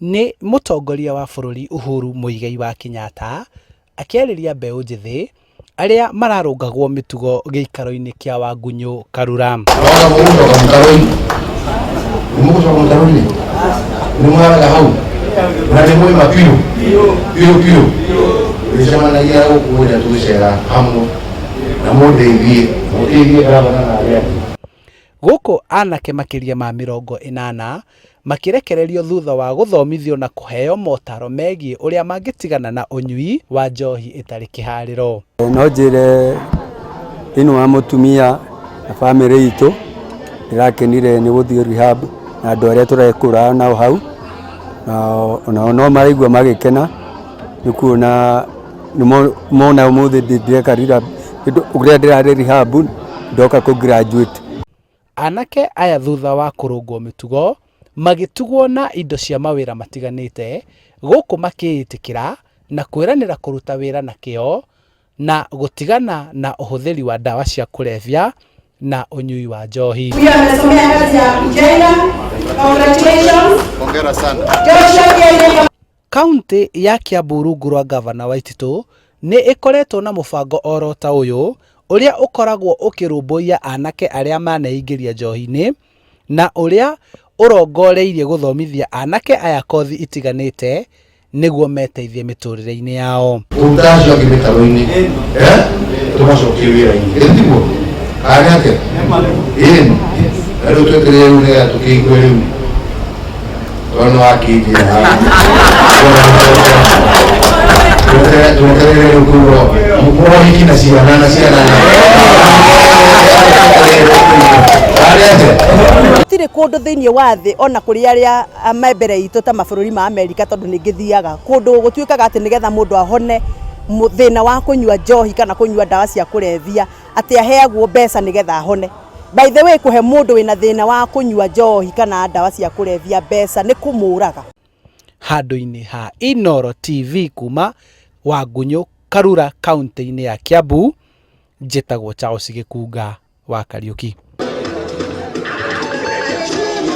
Nĩ mũtongoria wa bũrũri Uhuru Muigai wa Kenyatta akĩarĩria mbeũ njĩthĩ arĩa mararũngagwo mĩtugo gĩikaro-inĩ kĩa Wangunyũ Karura. Wona mũgũcoka mũtaro-inĩ, nĩ mũgũcoka mũtaro-inĩ, nĩ mwaraga hau na nĩ mwĩma biũ biũ biũ. Tũrĩcemanagia gũkũ ũrĩa tũgĩcera hamwe na mũndeithie, mũteithie gavana na arĩa angĩ. Gũkũ anake makĩria ma 80 makĩrekererio thutha wa gũthomithio na kũheo motaro megiĩ ũrĩa mangĩtigana na ũnyui wa njohi ĩtarĩ kĩharĩro. No njĩre thĩinĩ wa mũtumia na bamĩrĩ itũ, ndĩrakenire nĩ gũthiĩ rehab na andũ arĩa tũrekũra nao hau, na onao no maraigua magĩkena nĩ kuona mona ũmũthĩ ndĩreka rehab, ũrĩa ndĩrarĩ rehab ndoka kũ graduate. Anake aya thutha wa kũrũngwo mĩtugo, magĩtugwo na indo cia mawĩra matiganĩte, gũkũ makĩĩtĩkĩra na kwĩranĩra kũruta wĩra na kĩo na gũtigana na ũhũthĩri wa ndawa cia kũrebia na ũnyui wa njohi. Huyu amesomea kazi ya kujenga. Congratulations. Hongera sana. Joshua Kenya. Kauntĩ ya Kiambu rungu rwa Ngavana Waititu nĩ ĩkoretwo na mũbango oro ta ũyũ ũrĩa ũkoragwo ũkĩrũmbũiya anake arĩa maneingĩria njohi-inĩ na ũrĩa ũrongoreirie gũthomithia anake aya kothi itiganĩte nĩguo meteithie mĩtũrĩre-inĩ yao. Kũruta acio angĩ mĩtaro-inĩ, eh? Tũmacokie wĩra-inĩ. Ĩ tiguo? Kana nĩ atĩa? Ĩni. Na rĩu twetereire rĩu nĩgetha tũkĩigue rĩu. Tondũ nĩ wakĩnjĩra haha. Twetereire rĩu kũigua mohiki na ciana na ciana na. Kana nĩ atĩa? Gũtirĩ kũndũ thĩinĩ wa thĩ ona kũrĩ arĩa me mbere itũ ta mabũrũri ma Amerika tondũ nĩ ngĩthiaga kũndũ gũtuĩkaga atĩ nĩgetha mũndũ ahone thĩna wa kũnyua njohi kana kũnyua ndawa cia kũrebia atĩ aheagwo mbeca nĩgetha ahone. By the way kũhe mũndũ wĩna thĩna wa kũnyua njohi kana ndawa cia kũrebia mbeca nĩ kũmũraga. Handũ-inĩ ha Inooro TV kuma Wangunyũ Karura kauntĩ-inĩ ya Kiambu, njĩtagwo Charles Gĩkunga wa Kariũki.